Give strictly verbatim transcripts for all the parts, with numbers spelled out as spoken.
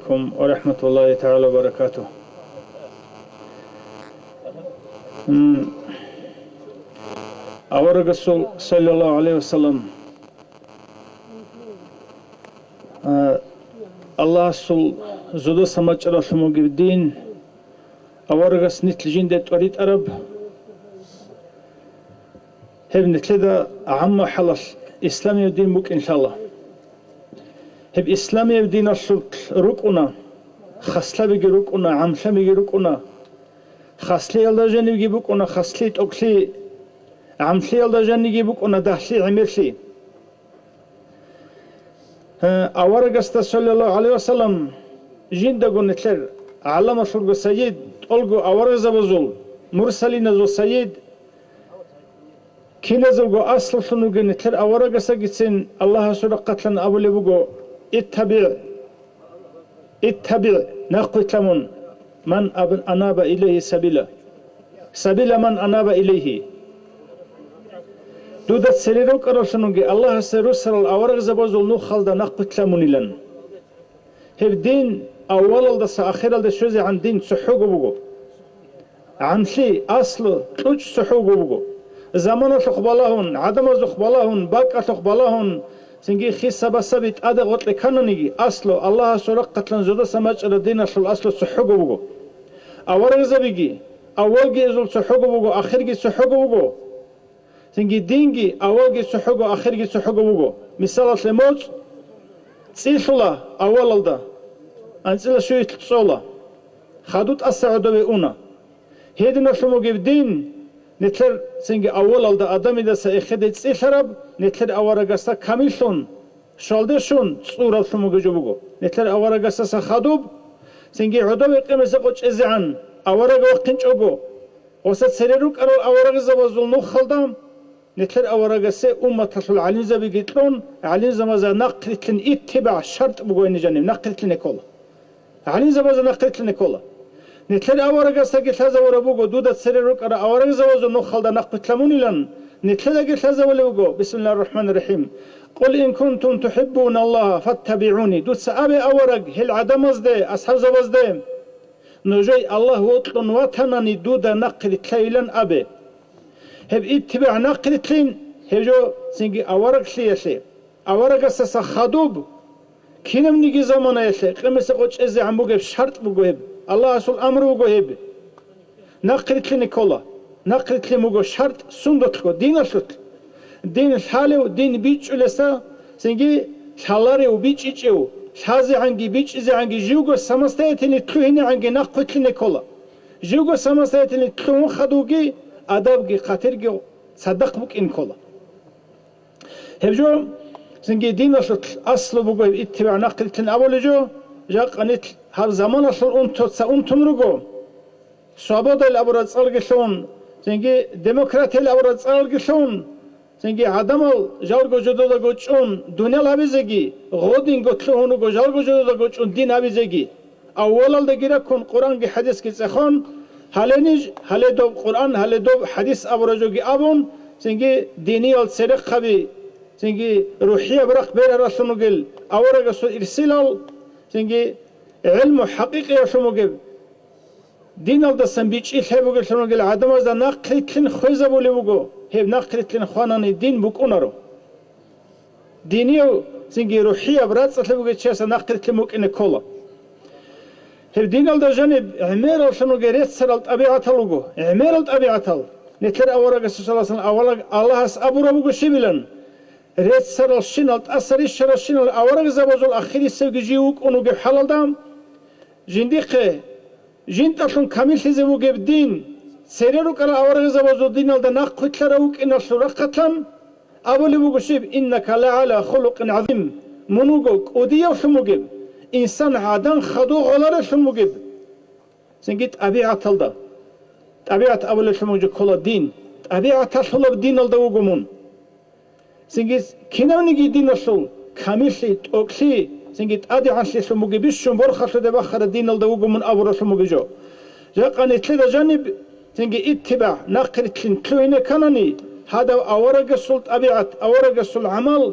عليكم ورحمة الله تعالى وبركاته. М, аварагасул, саллаллаху гӀалайхи вассалам, а, Аллагьасул зодаса мачӀаралъун бугеб дин, аварагас нилъ жинда тӀоритӀараб, гьеб нилъеда гӀамма хӀалалъ исламияб дин букӀин лъала. Гьеб исламияб диналъулъ рукӀуна, хаслабиги рукӀуна, гӀамлъабиги рукӀуна, хаслиялда жанибги букӀуна, хасли, тӀокӀлъи, гӀамлъиялда жаниги букӀуна, дагьлъи, гӀемерлъи. Гье, аварагасда, саллаллаху гӀалайхи вассалам, жиндаго нилъер гӀаламалъулго сайид, тӀолго аварагзабазул, мурсалиназул сайид, киназулго аслулъун вугев нилъер аварагасагицин Аллагьасул рахъалъан абулеб буго: «ИттабигӀ, иттабигӀ, нахъвилъа мун, ман аб-, анаба илайгьи сабила». Сабила ман анаба илайгьи. Дуда цере рукӀаралъунги Аллагьасе русарал аварагзабазул нухалда нахъвилъа мунилан. Гьеб дин аввалалдаса ахиралде щвезегӀан дин цохӀого буго. ГӀамлъи, аслу, кьучӀ цохӀого буго. Заманалъухъ балагьун, гӀадамазухъ балагьун, бакӀалъухъ балагьун, цинги хиса-басаби тӀаде-гъоркье ккананиги, аслу, Аллагьасул рахъалъан зодаса мачӀараб диналъул аслу цохӀого буго. Аварагзабиги, аввалги эзул цохӀого буго, ахирги цохӀого буго. Цинги динги аввалги цохӀого, ахирги цохӀого буго. Мисалалъе, моцӀ цӀилъула аввалалда, анцӀила щуялъ цӀола, хаду тӀаса гӀодове уна. Гьединалъун бугеб дин, нилъер цинги аввалалда Адамидаса эхеде цӀилъараб, нилъер аварагасда камиллъун, щвалде щун цӀураблъун бугеб жо буго. Нилъер аварагасдаса хадуб, цинги гӀодове къемиса къо чӀезегӀан авараг вахъинчӀого, гъоса цере рукӀарал аварагзабазул нухалда нилъер аварагасе умматалъул гӀалимзабиги кьун, гӀалимзабазда нахърилълъин иттибагӀ шартӀ буго гьениб жаниб, нахърилълъине ккола. ГӀалимзабазда нахърилълъине ккола. Нилъер аварагасдаги лъазабураб буго, дуда цере рукӀарал аварагзабазул нухалда нахъвилъа мунилан, нилъедаги лъазабулеб буго, бисмиллагьир рахӀманир рахӀим, «Къул ин кунтум тухӀиббуналлагьа фаттабигӀуни», дуца абе, авараг, гьел гӀадамазде, асхӀабзабазде, «Нужее Аллагь вокьун ватанани, дуда нахърилълъайилан», абе. Гьеб иттибагӀ нахърилълъин, гьеб жо цинги авараглъиялъе, аварагасдаса хадуб, кинабниги заманаялъе къемиса къо чӀезегӀан бугеб шартӀ буго гьеб, Аллагьасул амру буго гьеб. Нахърилълъине ккола. Нахърилълъин буго шартӀ сундулъго, диналъулъ. Дин лъалев, дин бичӀчӀулесда, цинги лъаларев, бичӀчӀичӀев, лъазегӀанги бичӀчӀизегӀанги живго самостоятельный лъугьинегӀанги нахърилълъине ккола. Живго самостоятельный лъугьун хадувги, адабги хъатирги цадахъ букӀин ккола. Гьеб жо, цинги диналъулъ аслу буго гьеб иттибагӀ нахърилълъин абулеб жо, жакъа нилъ гьаб заманалъул унтуца унтун руго. Свободайилан абураб цӀалги лъун, цинги демократиялъ абураб цӀалги лъун, цинги гӀадамал жалго жододаго чӀун дуниял гьабизеги, гъодинго лъугьун руго жалго жододаго чӀун дин гьабизеги. Аввалалдаги раккун Къуръанги хӀадисги цӀехон, гьале ниж, гьале доб Къуръан, гьале доб хӀадис абураб жоги абун, цинги диниял церехъаби, цинги рухӀияб рахъ бераралъун ругел аварагасул ирсилал, цинги гӀилму хӀакъикъиялъун бугеб, диналдасан бичӀчӀи лъай бугелъун ругел гӀадамазда нахърилълъин хвезабулеб буго, гьеб нахърилълъин хванани дин букӀунаро. Динияв цинги рухӀияб рацӀцӀалъи бугев чиясда нахърилълъин букӀине ккола. Гьеб диналда жаниб гӀемераллъун ругел реццарал тӀабигӀатал руго, гӀемерал тӀабигӀатал. Нилъер аварагас, саллаллагьу гӀалайгьи ва саллам, авараг Аллагьас абураб буго щибилан: реццаралщинал, тӀаса рищаралщинал аварагзабазул ахирисевги жив вукӀун вугеб хӀалалда, жиндихъе жинтӀалъун камиллъизе бугеб дин, цере рукӀарал аварагзабазул диналда нахъвилълъарав вукӀиналъул рахъалъан абулеб буго щиб: «Иннака лагӀала хулукъин гӀазим», мун вуго кӀудиявлъун бугеб, инсан гӀадан хадув гъоларевлъун бугеб. Цинги тӀабигӀаталда, тӀабигӀат абулеблъун буго ккола дин, тӀабигӀаталъулаб диналда вуго мун. Цинги кинавниги диналъул камиллъи, тӀокӀлъи, цинги тӀадегӀанлъилъун бугеб бищун борхалъуде бахараб диналда вуго мун абураблъун бугеб жо. Жакъа нилъеда жаниб цинги иттибагӀ, нахърилълъин лъугьине кканани, гьадав аварагасул тӀабигӀат, аварагасул гӀамал,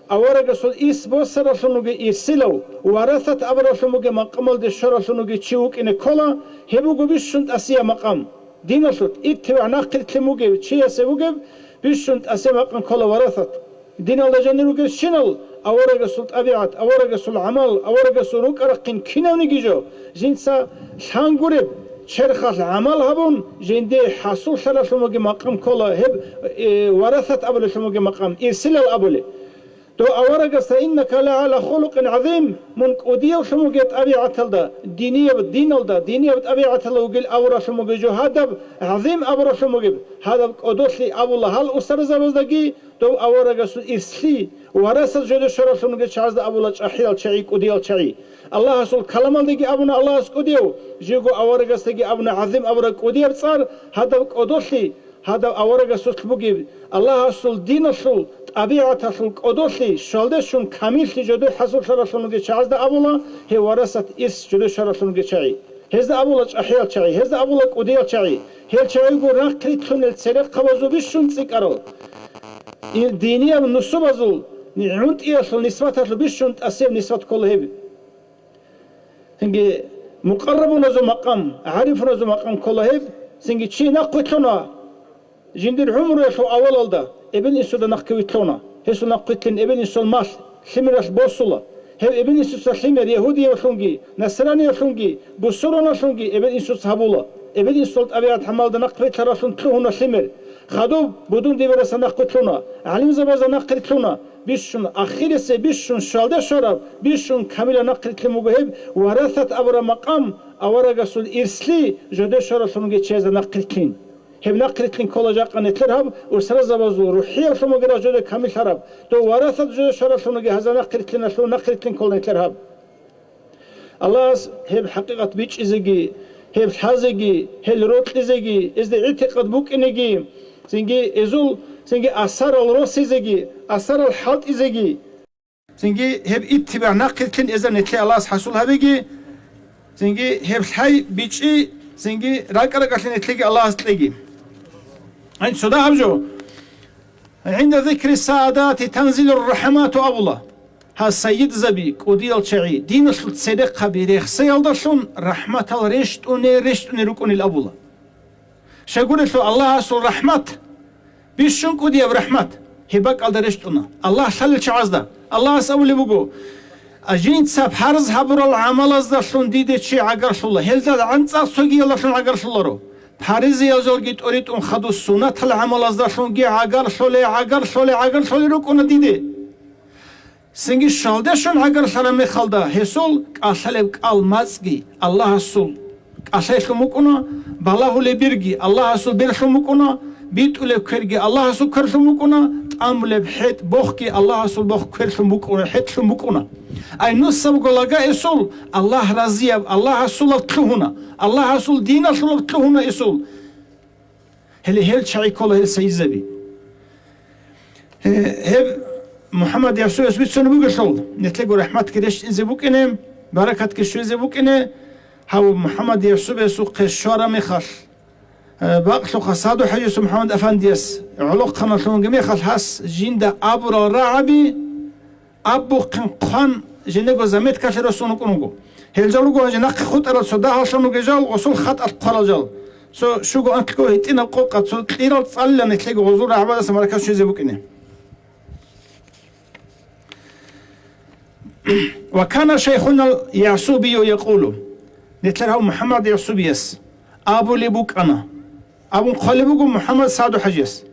Аварагасул ирс босаралъун вугев ирсилав, варасат абуралъун бугеб макъамалде щваралъун вугев чи вукӀине ккола, гьеб буго бищун тӀасияб макъам. Диналъул иттибагӀ нахърилълъин бугев чиясе бугеб бищун тӀасияб макъам ккола варасат. Диналда жанир ругелщинал аварагасул тӀабигӀат, аварагасул гӀамал, аварагасул рукӀа-рахъин кинавниги жо, жинца лъан гуреб, черхалъ гӀамал гьабун, жиндие хӀасуллъаралъун бугеб макъам ккола гьеб, э, варасат абулелъун бугеб макъам, ирсилал абулеб. Дов аварагасда: «Иннака ла гӀала хулукъин гӀазим», мун кӀудиявлъун вугев тӀабигӀаталда, динияб диналда, динияб тӀабигӀаталда вугел аваралъун вугев жо гьадаб, гӀазим абуралъун вугеб, гьадаб кӀодолъи абула гьал устарзабаздаги, дов аварагасул ирслъи, варасат жоде щваралъун вугел чагӀазда абула чӀахӀиял чагӀи, кӀудиял чагӀи. Аллагьасул каламалдеги абуна Аллагьас кӀудияв, живго аварагасдаги абуна гӀазим абураб кӀудияб цӀар, гьадаб кӀодолъи, гьадаб аварагасулъ бугеб, Аллагьасул диналъул, тӀабигӀаталъул кӀодолъи, щвалде щун камиллъи жодой хӀасуллъаралъун вугев чагӀазда абула, гьев варасат ирс жодой щваралъун вугев чагӀи. Гьезда абула чӀахӀиял чагӀи, гьезда абула кӀудиял чагӀи. Гьел чагӀиго рахъ рилълъунел церехъабазул бищун цӀикӀкӀарал. И динияб нусубазул, гӀунтӀиялъул нисбаталъул бищун тӀасияб нисбат ккола гьеб. Цинги мукъаррабуназул макъам, гӀарифуназул макъам ккола гьеб. Цинги чи нахъвилълъуна, жиндир гӀумруялъул авалалда эбел-инсуда нахъги вилълъуна. Гьесул нахъвилълъин эбел-инсул малъ лъимералъ босула. Гьев эбел-инсуца лъимер ягьудиявлъунги, насраниявлъунги, бусурбаналъунги эбел-инсуца гьабула. Эбел-инсул тӀабигӀат-гӀамалда нахъвилълъаралъун лъугьуна лъимер. Хадуб будун-дибираса нахъвилълъуна, гӀалимзабазда нахърилълъуна, бищун ахирисеб, бищун щвалде щвараб, бищун камилаб нахърилълъин буго гьеб, варасат абураб макъам, аварагасул ирслъи, жоде щваралъун вугев чиясда нахърилълъин. Гьеб нахърилълъин ккола жакъа нилъер гьаб, устарзабазул рухӀиялъун бугеб жоде камиллъараб, дов варасат жоде щваралъун вугев гьазда нахърилълъиналъул нахърилълъин ккола нилъер гьаб. Аллагьас гьеб хӀакъикъат бичӀчӀизеги, гьеб лъазеги, гьел рокьизеги, гьезде гӀитикъад букӀинеги, цинги эзул, цинги асарал росизеги, асарал хӀалтӀизеги, цинги гьеб иттибагӀ нахърилълъин эзар нилъее Аллагьас хӀасул гьабеги, цинги гьеб лъай бичӀчӀи, цинги ракӀа-ракӀалъи нилъеги Аллагьас кьеги. Гьанже цо дагьаб жо. «ГӀинда зикри саадати танзилур рахӀмату» абула. Гьал сайидзаби, кӀудиял чагӀи, диналъул церехъаби рехсеялдалъун рахӀматал рещтӀуне-рещтӀуне рукӀунел абула. Щайгурелъул Аллагьасул рахӀмат, бищун кӀудияб рахӀмат, гьеб бакӀалда рещтӀуна Аллагь лъалел чагӀазда. Аллагьас абулеб буго: «А жинца парз гьабурал гӀамалаздалъун диде чи гӀагарлъула, гьелда гӀанцӀал цогиялдалъун гӀагарлъуларо. Паризеял жалги тӀоритӀун хадуб суннатал гӀамалаздалъунги гӀагарлъулей, гӀагарлъулей, гӀагарлъулей рукӀуна диде». Цинги щвалде щун гӀагарлъараб мехалда гьесул кӀалъалеб кӀал-мацӀги Аллагьасул кӀалъайлъун букӀуна, балагьулеб берги Аллагьасул берлъун букӀуна, битӀулеб кверги Аллагьасул кверлъун букӀуна, тӀамулеб хӀетӀ-бохги Аллагьасул бох-кверлъун букӀуна, хӀетӀлъун букӀуна. Ай, нусабго лага эсул, Аллагь разияб, Аллагьасулаб лъугьуна, Аллагьасул диналъулаб лъугьуна эсул. Гьеле гьел чагӀи ккола гьел сайизаби. Гье-, гьеб МухӀаммад Ясуяс бицунеб бугелъул, нилъего рахӀматги рещтӀизе букӀине, баракатги щвезе букӀине, гьав МухӀаммад Ясуясухъе щвараб мехалъ, э, бакълъухъа Саду-хӀажияс МухӀаммад-афандияс гӀолохъаналъунги мехалъ гьас жинда абурал рагӀаби, абухъин хъван, жинего заметкалъе росун рукӀун руго. Гьел жал руго гьанже нахъе хутӀарал цо дагьаллъун ругел жал, гъосул хатӀалъ хъварал жал. Цо щуго анкьго гьитӀинаб къокъа цо кьирал цӀалила нилъеги гъозул рагӀабазаса марказ щвезе букӀине. «Ва кана шайхунал Ясубию якъулу», нилъер гьав МухӀаммад Ясубияс абулеб букӀана, абун хъвалеб буго МухӀаммад Саду-хӀажияс.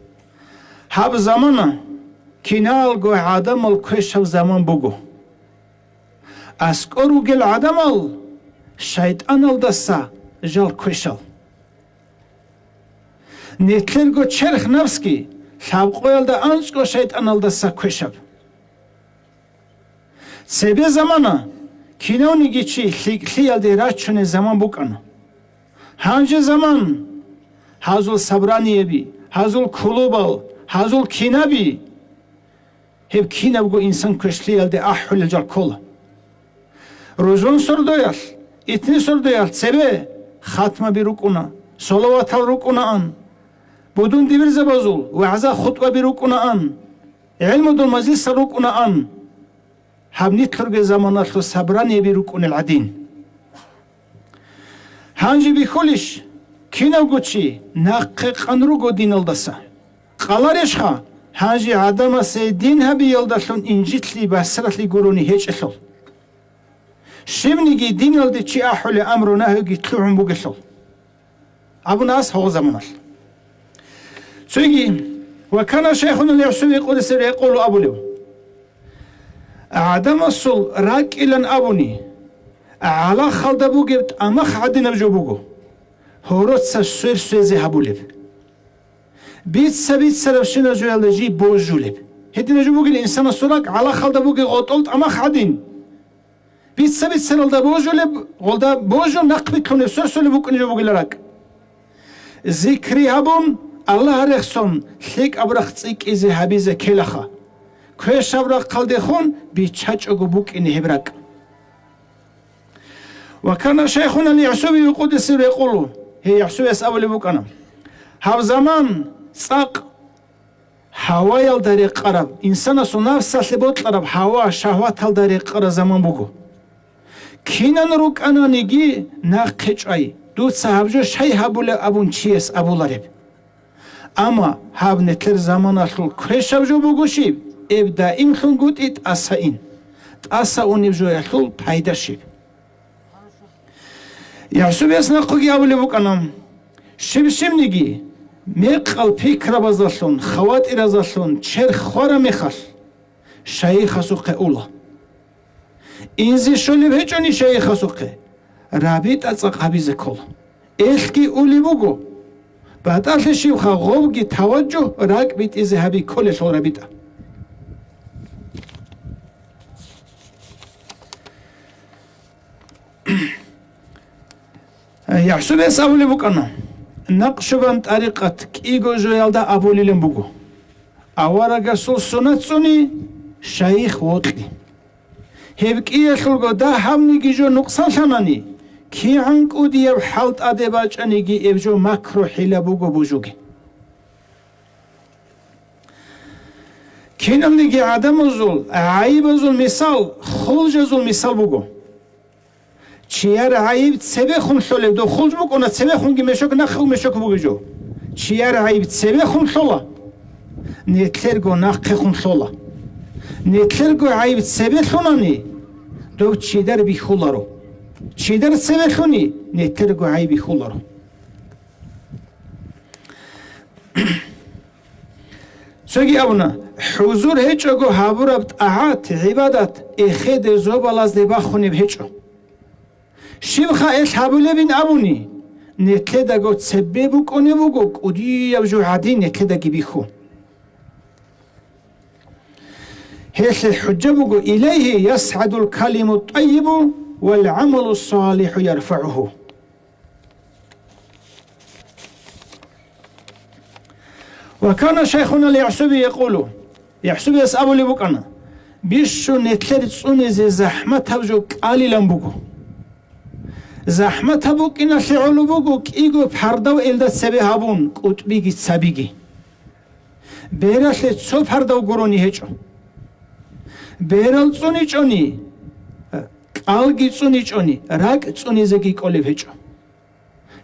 Гьаб замана киналго гӀадамал квешаб заман буго. АскӀор ругел гӀадамал шайтӀаналдаса жал квешал. Нилъерго черх-напсги лъабкъоялда анцӀго шайтӀаналдаса квешаб. Цебе замана кинавниги чи лъикӀлъиялде рачунел заман букӀана. Гьанже заман гьазул собраниеби, гьазул клубал, гьазул кинаби, гьеб кинабго инсан квешлъиялде ахӀулел жал ккола. Рузун сордоялъ, итни сордоялъ цебе хатмаби рукӀуна, салаватал рукӀунаан, будун-дибирзабазул вагӀза-хутӀбаби рукӀунаан. ГӀилмудул мажлисал рукӀунаан, гьаб нилъерги заманалъул собраниеби рукӀунел гӀадин. Гьанже бихьулищ, кинавго чи нахъе къан руго диналдаса? Къаларищха, гьанже гӀадамасе дин гьабиялдалъун инжитлъи басралъи гурони гьечӀелъул? Щибниги диналде чи ахӀулеб амру-нагьиги лъугӀун бугелъул. Абуна ас гьагъо заманалъ. Цоги, ва кана шайхуна ал-ГӀисуби къуддиса сирругьу якъулу абулев: «ГӀадамасул ракӀилан абуни, гӀалахалда бугеб тӀамах гӀадинаб жо буго, гьороца сверсвезе гьабулеб, бица-бицарабщинаб жоялда жий божулеб». Гьединаб жо бугел инсанасул ракӀ гӀалахалда бугеб гъотӀол тӀамах гӀадин. Бица-бицаралда божулеб, гъолда божун нахъбилълъунеб, сверсулеб букӀунеб жо бугила ракӀ. Зикри гьабун, Аллагь рехсон, лъикӀаб рахъ цӀикӀкӀизе гьабизе ккелаха. Квешаб рахъалдехун биччачӀого букӀине гьеб ракӀ. Ва кана шайхуна ал-ГӀисуби къуддиса сирругьу якъулу, гьей ГӀисуяс абулеб букӀана: «Гьаб заман цӀакъ гьаваялда рекъараб, инсанасул нафсалъе бокьараб гьава-шагьваталда рекъараб заман буго. Кинан рукӀананиги нахъе чӀвай, дуца гьаб жо щай гьабулеб абун чияс абулареб. Амма гьаб нилъер заманалъул квешаб жо буго щиб, эб даимлъунгутӀи тӀаса ин. ТӀаса унеб жоялъул пайда щиб?» ГӀисуяс нахъеги абулеб букӀана: «Щиб-щибниги мекъал пикрабазалъун, хаватиразалъун черх хвараб мехалъ, шайихасухъе ула. Инзе щолеб гьечӀони шайихасухъе, рабитӀа цӀакъ гьабизе ккола. Элъги улеб буго, батӀалъи щибха гъобги таваджугь ракӀ битӀизе гьаби кколелъул рабитӀа». ГӀисуяс абулеб букӀана: «Накъшубан тӀарикъат кӀиго жоялда абулилан буго: аварагасул сунат цӀуни, шайих вокьи. Гьеб кӀиялъулго дагьабниги жо нукъсанлъанани, кигӀан кӀудияб хӀал тӀаде бачӀаниги эб жо макру-хӀила буго божуге». Киналниги гӀадамазул гӀайибазул мисал хулжазул мисал буго. Чияр гӀайиб цебехун лъолеб, дов хулж букӀуна, цебехунги мешок, нахъе мешок бугеб жо. Чияр гӀайиб цебехун лъола, нилъерго нахъехун лъола. Нилъерго гӀайиб цебе лъунани, дов чидар бихьуларо. Чидар цебе лъуни, нилъерго гӀайиб бихьуларо. Цоги абуна: «ХӀузур гьечӀого гьабураб тӀагӀат-гӀибадат эхеде зобалазде бахунеб гьечӀо. Щибха элъ гьабулебин абуни, нилъедаго цебе букӀунеб буго кӀудияб жо гӀадин нилъедаги бихьун». Гьелъе хӀужа буго: «Илайгьи ясгӀадул калиму тӀайибу вал гӀамалу салихӀу ярфагӀугьу». Ва кана шайхуна ал-ГӀисуби якъулу, ГӀисубияс абулеб букӀана: «Бищун нилъер цӀунизе захӀматаб жо кӀалилан буго. ЗахӀматаб букӀиналъе гӀоло буго кӀиго пардав элда цебе гьабун, кӀутӀбиги цабиги. Бералъе цо пардав гурони гьечӀо. Берал цӀуничӀони, кӀалги цӀуничӀони, ракӀ цӀунизеги кӀолеб гьечӀо.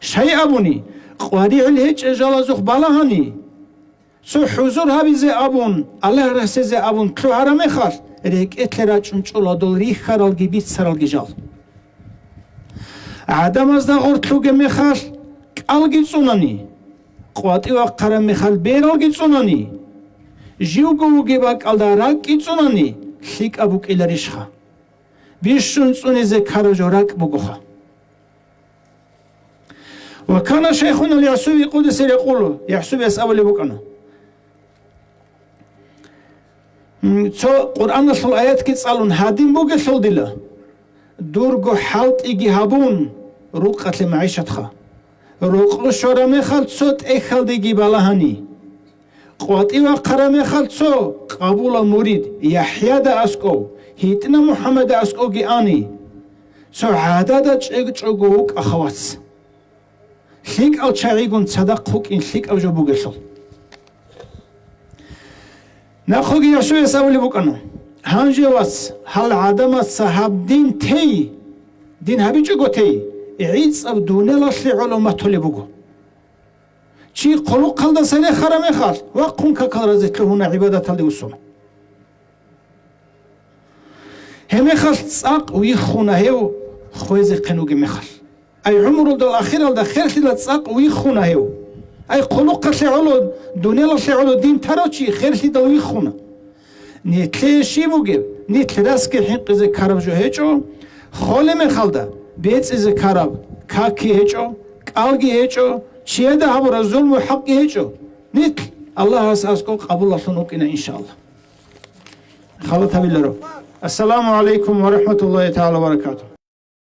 Щай абуни, къваригӀел гьечӀел жалазухъ балагьани, цо хӀузур гьабизе абун, Аллагь рехсезе абун лъугьараб мехалъ, рекӀелъе рачӀун чӀола дол рихьаралги бицаралги жал. ГӀадамазда гъорлъ ругеб мехалъ, кӀалги цӀунани, къватӀив вахъараб мехалъ бералги цӀунани, живго вугеб бакӀалда ракӀги цӀунани, лъикӀаб букӀиларищха? Бищун цӀунизе ккараб жо ракӀ бугоха». Ва кана шайхуна ал-ГӀисуби къуддиса сирругьу якъулу, ГӀисубияс абулеб букӀана: «М, цо Къуръаналъул аятги цӀалун гьадин бугелъул дила, дурго хӀалтӀиги гьабун, рукъалъе магӀишатха. Рокъо щвараб мехалъ цо тӀехьалдеги балагьани. КъватӀив вахъараб мехалъ цо къабулав мурид ЯхӀяда аскӀов, гьитӀинав МухӀаммада аскӀовги ани. Цо гӀадада чӀечӀого вукӀа, хавац. ЛъикӀал чагӀигун цадахъ вукӀин лъикӀаб жо бугелъул». Нахъеги яшавияс абулеб букӀана: «Гьанже, вац, гьал гӀадамаца гьаб дин тей, дин гьабичӀого тей, гӀицӀаб дуниялалъе гӀоло матулеб буго. Чи хъулухъалдаса рехараб мехалъ, вахъун какал разе лъугьуна гӀибадаталде усуна. Гьеб мехалъ цӀакъ виххуна гьев хвезехъин вугеб мехалъ. Ай, гӀумрудал ахиралда херлъидал цӀакъ виххуна гьев. Ай, хъулухъалъе гӀоло, дуниялалъе гӀоло дин тарав чи херлъидал виххуна. Нилъее щиб бугеб? Нилъ расги хӀинкъизе ккараб жо гьечӀо, холеб мехалда бецӀизе ккараб какги гьечӀо, кӀалги гьечӀо, чияда гьабураб зулму хӀакъги гьечӀо. Нилъ Аллагьас аскӀоб къабулалъун вукӀина, иншааллагь». Халат гьабиларо. Ассаламу гӀалайкум ва рахӀматуллагьи тагӀала ва баракатугь.